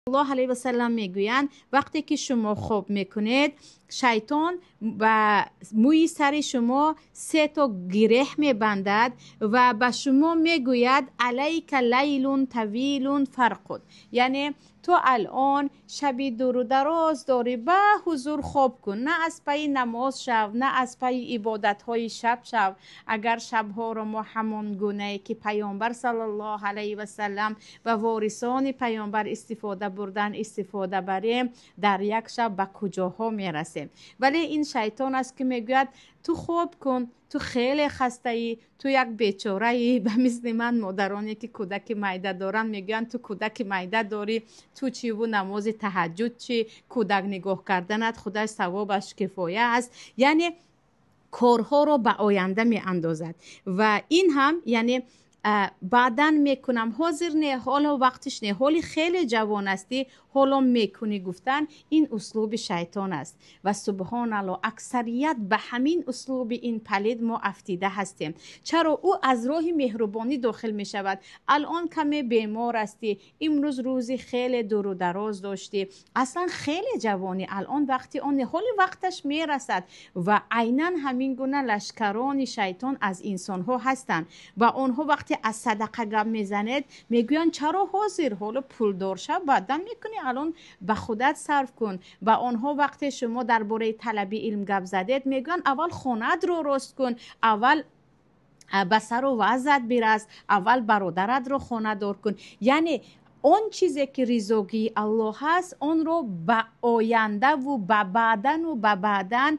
Аллоҳ алайҳи васаллам мегӯянд: вақте ки шумо хоб мекунед, шайтон ба мӯи сари шумо се то гиреҳ мебандад ва ба шумо мегӯяд: «Алайка лайлун тавилун фарқуд», яъне ту алон шаби дуру дароз дорӣ, ба ҳузур хоб кун, на аз пайи намоз шав, на аз пайи ибодатҳои шаб шав. Агар шабҳоро мо ҳамон гунае ки Паёмбар саллаллоҳу алайҳи васаллам ва ворисони Паёмбар истифода бурдан истифода барем, дар як шаб ба куҷоҳо мерасем. Вале ин шайтон аст, ки мегӯяд: ту хоб кун, ту хеле хастаӣ, ту як бечораӣ. Ба мисли ман модароне ки кӯдаки майда доранд, мегӯянд: ту кӯдаки майда дорӣ, ту чиву намози таҳаҷҷуд чӣ? Кӯдак нигоҳ карданат худаш савобаш кифоя аст. Яъне корҳоро ба оянда меандозад ва ин ҳам яъне баъдан мекунам, ҳозир не, ҳоло вақтиш не, ҳоли хеле ҷавон ҳастӣ, ҳоло мекунӣ гуфтан, ин услуби шайтон аст. Ва субҳоналло, аксарият ба ҳамин услуби ин палид мо афтида ҳастем. Чаро ӯ аз роҳи меҳрубонӣ дохил мешавад? Алон каме бемор ҳастӣ, имрӯз рӯзи хеле дуру дароз доштӣ, аслан хеле ҷавонӣ, алон вақти он не, ҳоли вақташ мерасад. Ва айнан ҳамин гуна лашкарони шайтон аз инсонҳо ҳастанд ва онҳо вақте аз садақа гап мезанед, мегӯянд: чаро ҳозир? Ҳоло пулдор шав, баъдан мекунӣ, алон ба худат сарф кун. Ба онҳо вақте шумо дар бораи талаби илм гап задед, мегӯянд: аввал хонаатро рост кун, аввал ба сару вазъат бирас, аввал бародаратро хонадор кун. Яъне он чизе ки ризогии Аллоҳ аст, онро ба ояндаву ба баъдану ба баъдан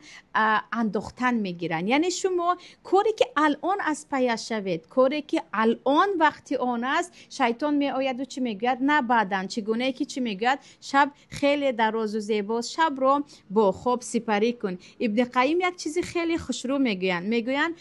андохтан мегиранд. Яъне шумо коре ки алон аз паяш шавед, коре ки алон вақти он аст, шайтон меояду чӣ мегӯяд? На, баъдан. Чӣ гунае ки чӣ мегӯяд? Шаб хеле дарозу зебост, шабро бо хоб сипарӣ кун. Ибни Қайим як чизи хеле хушрӯ мегӯянд. Мегӯянд,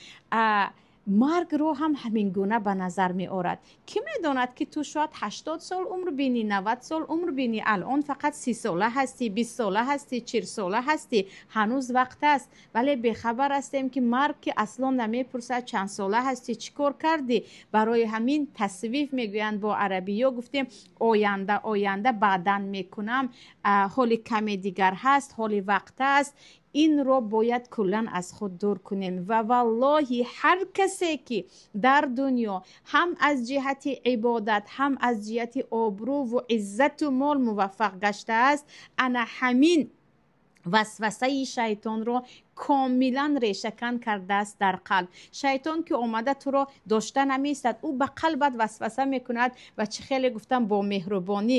маргро ҳам ҳамин гуна ба назар меорад. Кӣ медонад, ки ту шояд 80 сол умр бинӣ, 90 сол умр бинӣ? Алон фақат 30-сола ҳастӣ, 20-сола ҳастӣ, 40-сола ҳастӣ, ҳанӯз вақт аст. Вале бехабар ҳастем, ки марг ки асло намепурсад чанд сола ҳастӣ, чӣ кор кардӣ. Барои ҳамин тасвиф мегӯянд бо арабӣ, ё гуфтем оянда, оянда, баъдан мекунам, ҳоли каме дигар ҳаст, ҳоли вақт аст. Инро бояд куллан аз худ дур кунем. Ва валлоҳи, ҳар касе ки дар дунё ҳам аз ҷиҳати ибодат, ҳам аз ҷиҳати обрӯву иззату мол муваффақ гаштааст, ана ҳамин васвасаи шайтонро комилан решакан кардааст дар қалб. Шайтон ки омада туро дошта намеистад, ӯ ба қалбат васваса мекунад ва чӣ хеле гуфтам, бо меҳрубонӣ.